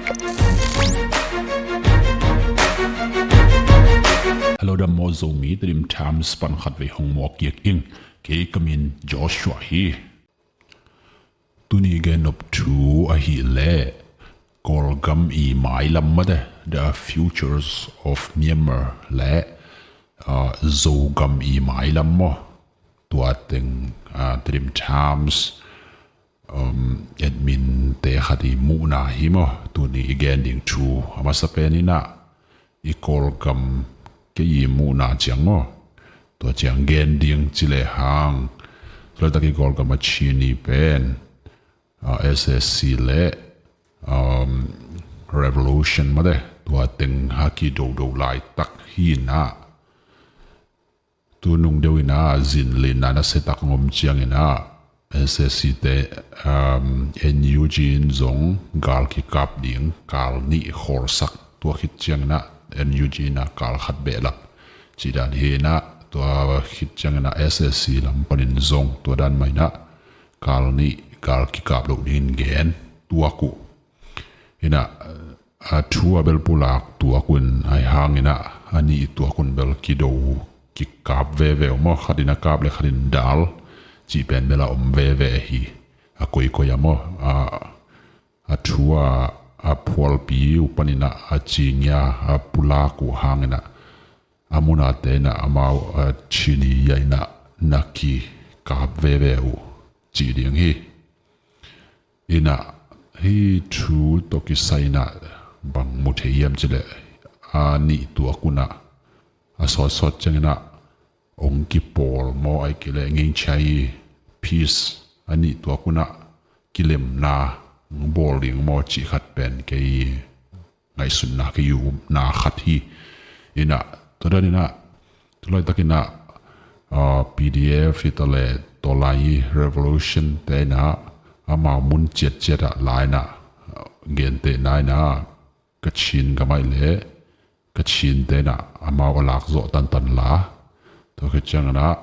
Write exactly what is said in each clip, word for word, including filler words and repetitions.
Hello, dam maw Zomi Tedim Times pan khat vei hong muak kiak ing. Kei ka min Joshua hi. Tuni gen nop thu ahih leh Kawlgam i mailam mate, The Futures of Myanmar le, ah, Zogam i mailam maw. Tua teng, ah, Tedim Times, um, admin te khat i muhna hi maw. Tuni i gen ding thu a masa pen in ah i Kawlgam kei i muhna ciang maw. Tua ciang gen ding ci le hang. Tua laitak i Kawlgam a Chin i pen, ah, S S C le, um, revolution mate. Tua teng a kidodo laitak hi in ah. Tu nung deuh in ah, zin lin ah nasia tak ngom ciang in ah, S S C te, um, N U G in zong gal kikap ding, kal nih khawlsak tua khit ciang in ah, N U G in ah kal khat behlap cih dan hi in ah, tua khit ciang in ah S S C lam panin zong tua dan mah in ah kal nih gal kikap loh dingin gen tuak uh. In ah, a thu a bel pulak tuak un, ahi hangin ah a nih tuak un bel kido kikap veve uh maw, khat in a kap le khat in dal cih pen bel a om veve hi. A koikoi a maw, a, a thu a, a phualpi uh panin ah a cingia a pulak uh hangin ah a mun a te in ah amau a Chin i a in ah na kikap veve uh cih ding hi. In ah hih thu tawh kisai in ah bang mu thei hiam cih leh, a nih tuak un ah a sawtsawt ciang in ah hong kipawl maw, ahih kei leh ngeingchia hi, peace, a nih tuak un ah kilemna hong bawl ding maw cih khat pen kei ngaihsutna, kei upna khat hi. In ah tua dan in ah tu laitak in ah, ah, P D F hi ta le, tua lai revolution te in ah amau mun ciatciat ah la in ah, ah, gentehna in ah Kachin gam ahih leh Kachin te in ah amau a lak zawh tantan la. Tua khit ciang in ah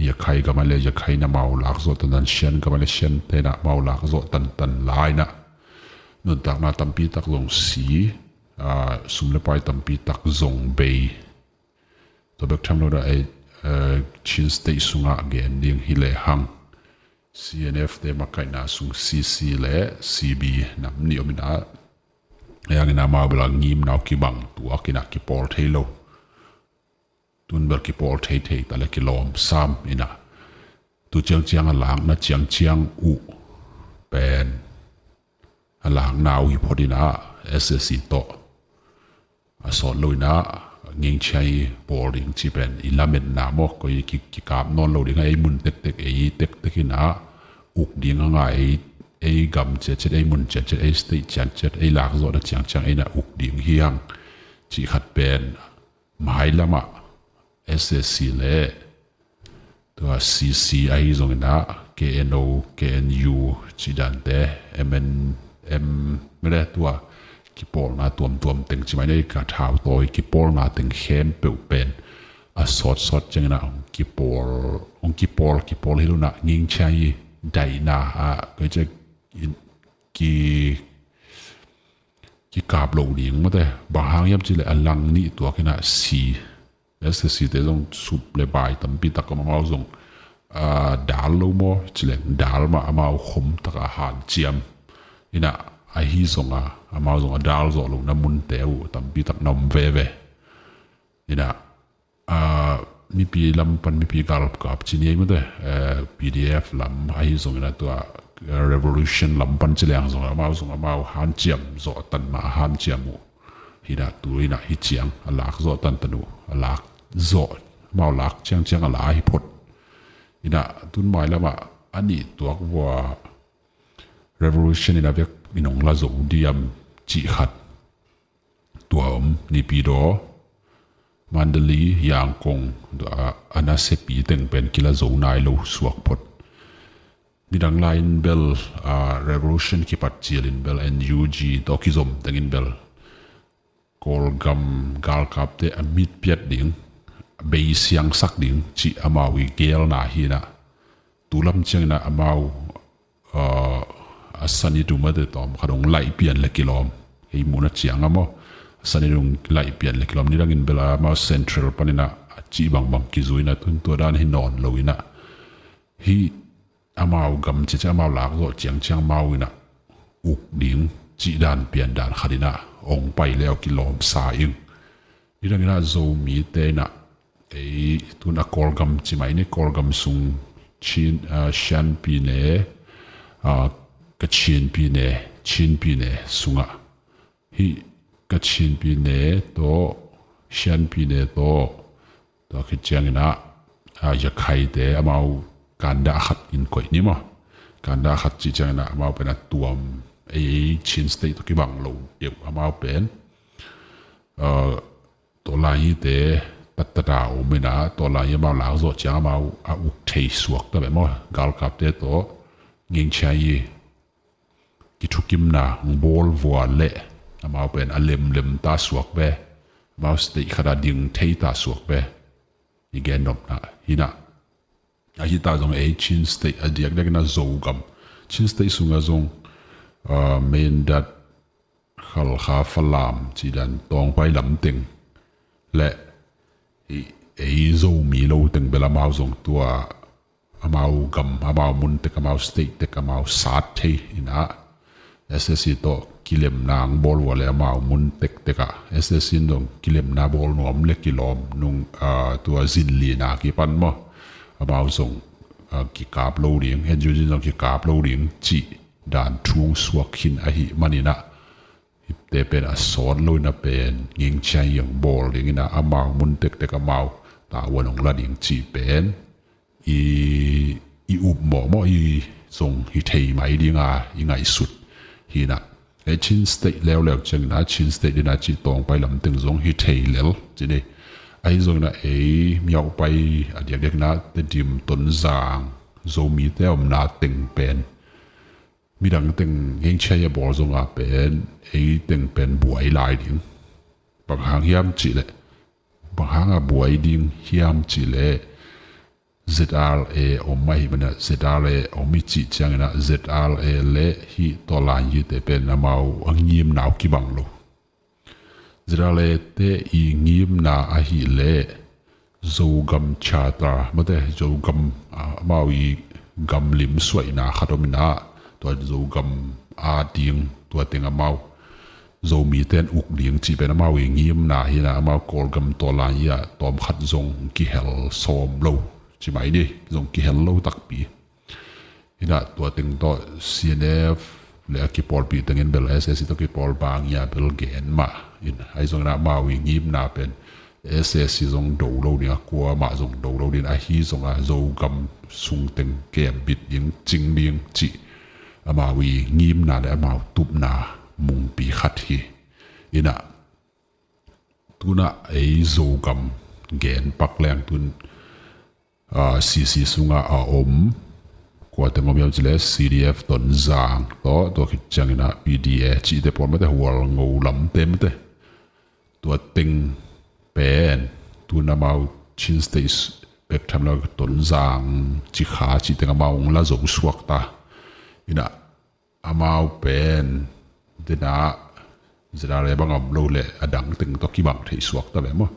Yakhai gam ahih leh Yakhai in amau lak zawh tantan, Shan gam ahih leh Shan te in ah amau lak zawh tantan la in ah nuntakna tampi tak zong si, ah, sum le pai tampi tak zong bei. Tua bek tham lo dah ei, eh, Chin State sungah gen ding hi le hang, C N F te makaihna sung C C le C B nam nih om in ah, ei hangin ah amau bel a ngimna uh kibang tuak in ah kipawl thei lo. Tun bel kipawl theithei ta le kilawm sam in ah tu ciangciang a lakna ciangciang uh pen a lakna uh hi phot in ah S S C tawh a sawt lo in ah ngeingchia hi, bawl ding cih pen i lametna maw, koi ki, kikap nawn lo ding a, ei mun tektek, ei tektek in ah uk ding a ngai, ei, ei gam ciatciat, ei mun ciatciat, ei state ciatciat, ei lak zawhna ciangciang ei in ah uk ding hi hang cih khat pen mailam ah S S C le tua C C ahi zongin ah K N O, K N U cih dante, M N M, mele tua kipawlna tuamtuam teng ci mai ni, ka thautawi kipawlna teng khempeuh pen a sawtsawt ciangin ah hong kipawl, hong kipawl, kipawl hi lo in ah ngeingchia hi, daihna ah koi ciah in ki, kikap loh ding mate. Bang hang hiam cih leh a lang nih tuak in ah si, S S C te zong sup le bai tampi tak om, amau zong, ah, dal lo maw, ci leng dal mah, amau khom tak a hanciam in ah, ahi zong a, amau zong a dal zawh lohna munte uh tampi tak na om veve. In ah, ah, mipi lam pan mipi galkap ci ni ei mate, eh, P D F lam ahi zongin ah tua, eh, revolution lam pan ci leng zong amau zong amau hanciam zawh tan mah, hanciam uh. Hi in ah tu in ah hi ciang a lak zawh tantan uh, a lak zawh, amau lak ciangciang a la hi phot. In ah tun mailam ah a nih tuak vua revolution in a vek in hong la zo diam cih khat. Tua om, Naypyidaw, Mandalay, Yangon, tua a nasiapi teng pen kila zo nai lo suak phot. Nidang lai in bel, ah, revolution kipat cial in bel N U G tawh kizom teng in bel Kawlgam galkapte a mit piat ding, bei siangsak ding cih amau i gelna hi in ah, tu lam ciangin ah amau, ah, a san i tum a te tawm khat hong laih pian le kilawm. Hei muhna ciang a maw, a san i dong laih pian le kilawm ni dangin bel amau central panin ah a cih bangbang kizui in ah tun tua dan hi nawn lo in ah, hih amau gam ciacia amau lakzawh ciangciang amau in ah uk ding cih dan pian dan khat in ah ong pai le aw kilawmsa ing. Ni dangin ah Zomite in ah ei tun a Kawlgam ci mai ni, Kawlgam sung Chin, ah, Shan pyine, ah, Kachin pyine, Chin pyine sungah hih Kachin pyine tawh, Shan pyine tawh, tua khit ciangin ah, ah, Yakhaite amau kandah khat in koih ni maw. Kandah khat cih ciangin ah amau pen a tuam, ei, ei Chin State tawh kibang lo deuh amau pen, ah, tawlaite tattata om in ah tawlai amau lakzawh ciang amau a uk thei suak ta ve maw. Galkapte tawh ngingchia i kithukimna hong bawl vua leh amau pen a lemlem ta suak ve, amau state khat a ding thei ta suak ve. I gen nopna hi in ah, ahi ta zong ei Chin State a diakdiak in ah Zogam, Chin State sungah zong, ah, Mindat, Khalkha, Falam cih dan Tawngpai lamteng le ei, ei Zomi lo teng bel amau zong tua amau gam, amau mun tek, amau state tek amau sat thei in ah, SAC tawh kilemna ang bawl vua le amau mun tektek ah SAC in zong kilemna bawl nuam le kilawm nung, ah, tua zinlina kipan maw, amau zong, ah, kikap lo ding, NUG in zong kikap lo ding cih dan thu suak khin ahih manin ah, hihte pen a sawt lo in ah pen ngingchia i ang bawl ding in ah amau mun tektek amau tavuan ong la ding cih pen i, i upmawh mawh i zong hi thei mai ding a i ngaihsut hi in ah. Ei Chin State leuleu ciangin ah Chin State in ah cih Tawngpai lamteng zong hi thei lel ci ni. Ahi zongin ah ei Myaukpai a diakdiak in ah Tedim, Tonzang, Zomite omna teng pen midang teng ngingchia i a bawl zong a pen ei teng pen buai lai ding. Bang hang hiam cih leh, bang hang a buai ding hiam cih leh, ZRA om ahih manin ah ZRA om i cih ciangin ah ZRA le hih tawlaite pen amau a ngimna uh kibang lo. ZRA-te i ngimna ahih leh Zogam Charter, mate Zogam, ah, amau i gamlim suaihna khat om in ah, tua Zogam a ding tua teng amau Zomite in uk ding cih pen amau i ngimna hi in ah, amau Kawlgam tawlai ah tawmkhat zong kihel sawm lo ci mai ni, zong kihel lo takpi. Hi in ah tua teng tawh CNF le a kipawlpih tengin bel SAC tawh kipawl bang hi a bel gen mah in, ahi zongin ah amau i ngimna pen SAC zong do lo ding a, kuamah zong do lo ding ahi zong a Zogam sung teng kembit ding, cing ding cih amau i ngimna le amau tupna mungpi khat hi. Hi in ah tun ah ei Zogam gen pak leng tun, ah, CC sungah a om kua teng om hiam cih leh CDF Tonzang tawh, tua khit ciangin ah PDA cihte pawl, mate Hualngo lamte, mate tua teng pen tun amau Chin State bek tham lo Tonzang, Cikha cih teng amau ong la zo suak ta. Hi in ah amau pen, hi in ah ZRA bang om lo leh a dang teng tawh kibang thei suak ta ve maw.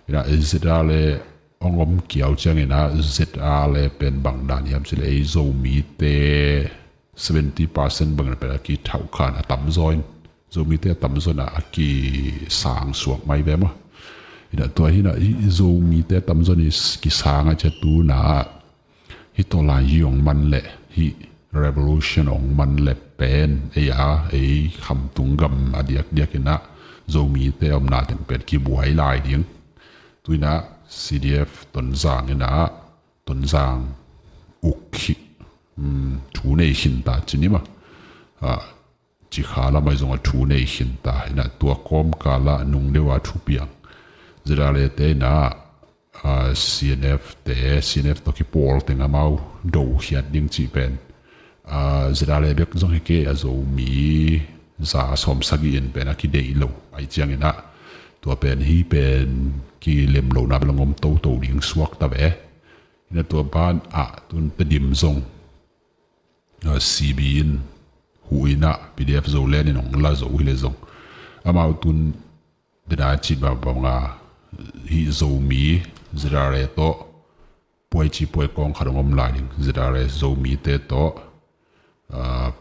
Hi in ah ZRA ong om kiau ciangin ah ZRA pen bang dan hiam cih leh ei Zomite seventy percent bang in ah pen a kithauh khan a tamzaw in, Zomite a tamzaw in ah a kisang suak mai ve maw. Hi in ah tua hi in ah i Zomite a tamzaw in i kisang a, cia tun ah hih tawlai i ong man leh, hih revolution ong man leh pen ei a, ei Khamtung gam a diakdiak in ah Zomite omna teng pen kibuai lai ding. Tun ah CDF Tonzang in ah Tonzang uk hi, um, thu nei khin ta ci ni maw. Ah, Cikha lam ah zong a thu nei khin ta. Hi in ah tua kawmkal ah nung deuh a thupiang ZRA-te in ah, ah, CNF-te, CNF tawh kipawl teng amau do khiat ding cih pen, ah, ZRA bek zong hi kei a, Zomi za sawmsagih in pen a kideih lo ahih ciangin ah tua pen, hih pen kilem lohna bel ong om toto ding suak ta ve. Hi in ah tua ban ah tun Tedim zong, ah, CB in huh in ah PDF Zoland in ong la zo hi leh zong, Amau tun dena cih bang bang a, hih Zomi, Z R A tawh puai ci puai kawng khat hong om lai ding. Z R A Zomite tawh, ah,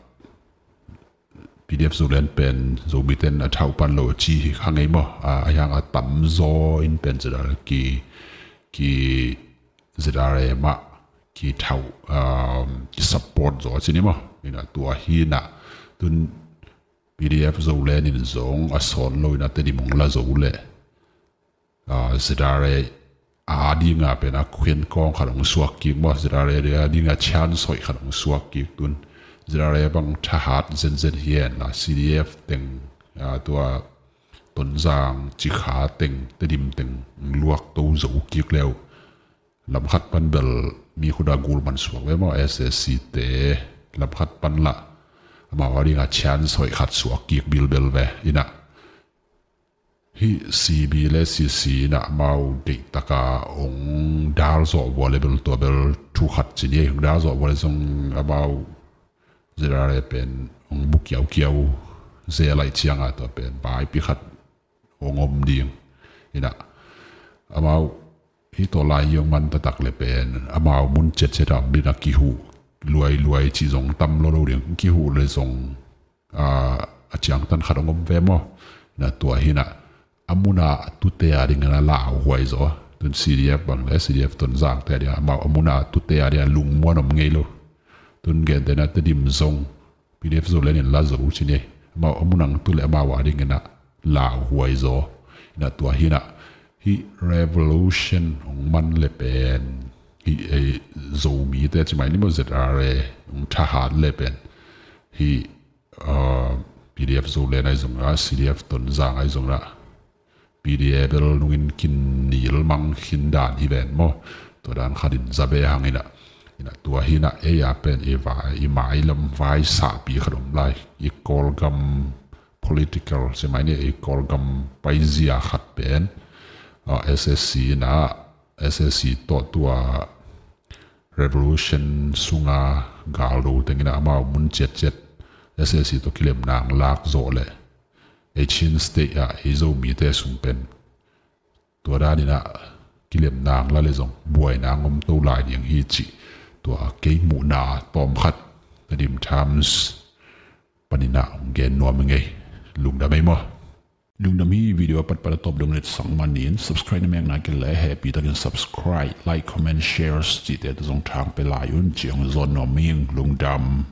P D F Zoland pen Zomite in a thauh pan lo a ci hi kha ngei maw. Ah, a hiang a tamzaw in pen Z R A ki, ki Z R A mah ki thauh, um, ki support zaw ci ni maw. Ina tua hi na tun P D F Zoland in zong a sawn lo ina Tedim hong la zo leh, ah, Z R A a dinga pen a khuan kawng khat hong suak kik maw, Z R A a dinga chance hoih khat hong suak kik tun. Z R A bang thahat zenzen hi hen la C D F teng, ah, tua Tonzang, Cikha teng, Tedim teng luak to zo kik leu. Lamkhat pan bel mi khuta gul man suak ve maw, S A C te lamkhat pan la amau a dinga chance hoih khat suak kik bilbel ve ina. Hih C B le C C ina amau deihtaka hong dal zawh vua le bel tua bel thu khat ci ni, hong dal zawh vua le zong amau Z R A pen hong bu kiaukiau ze laih cianga tua pen vaipi khat hong om ding. Ina amau hih tawh lai hi hong man taktak le pen amau mun ciatciat a om ding a kihuh luailuai cih zong tam lo lo ding. Kihuh le zong, ah, a ciangtan khat hong om ve maw. Ina tua hi na a muna tute a ding a lauhuai zaw. Tun C D F bang le C D F Tonzangte a ding amau a muna tute a ding a lungmuan om ngei lo. Tun gentehna Tedim zong P D F Zoland in la zo ci ni. Amau a munang tu le amau a ding ina lauhuai zaw. Ina tua hi na hih revolution hong man le pen hih, eh, Zomite ci mai ni maw, Z R A hong thahat le pen hih, ah, P D F Zoland ahi zong a, C D F Tonzang ahi zong a, P D F bel nungin kin nil mang khin dan hi ven maw. Tua dan khat in za be hang ina. Ina tua hi na ei a pen i vai, i mailam vai sahpi khat om lai. I Kawlgam political ci mai ni, i Kawlgam paizia khat pen, ah, S A C ina, S A C tawh tua revolution sunga galdo teng ina amau mun ciatciat S A C tawh kilemna lak zawh le ei Chin State ah ei Zomite sung pen tua dan ina kilemna la le zong buaina ngom to lai ding hi cih tua kei muhna tawm khat Tedim Times pan ina hong gen nuam hi ngei. Lungdam ei maw. Lungdam hi. Video a patpat a tawp dong let sang manin subscribe na mek nai kei le happy takin subscribe, like, comment, shares cihte ta zong thang pe lai un. Ciang zon nuam hi ing. Lungdam.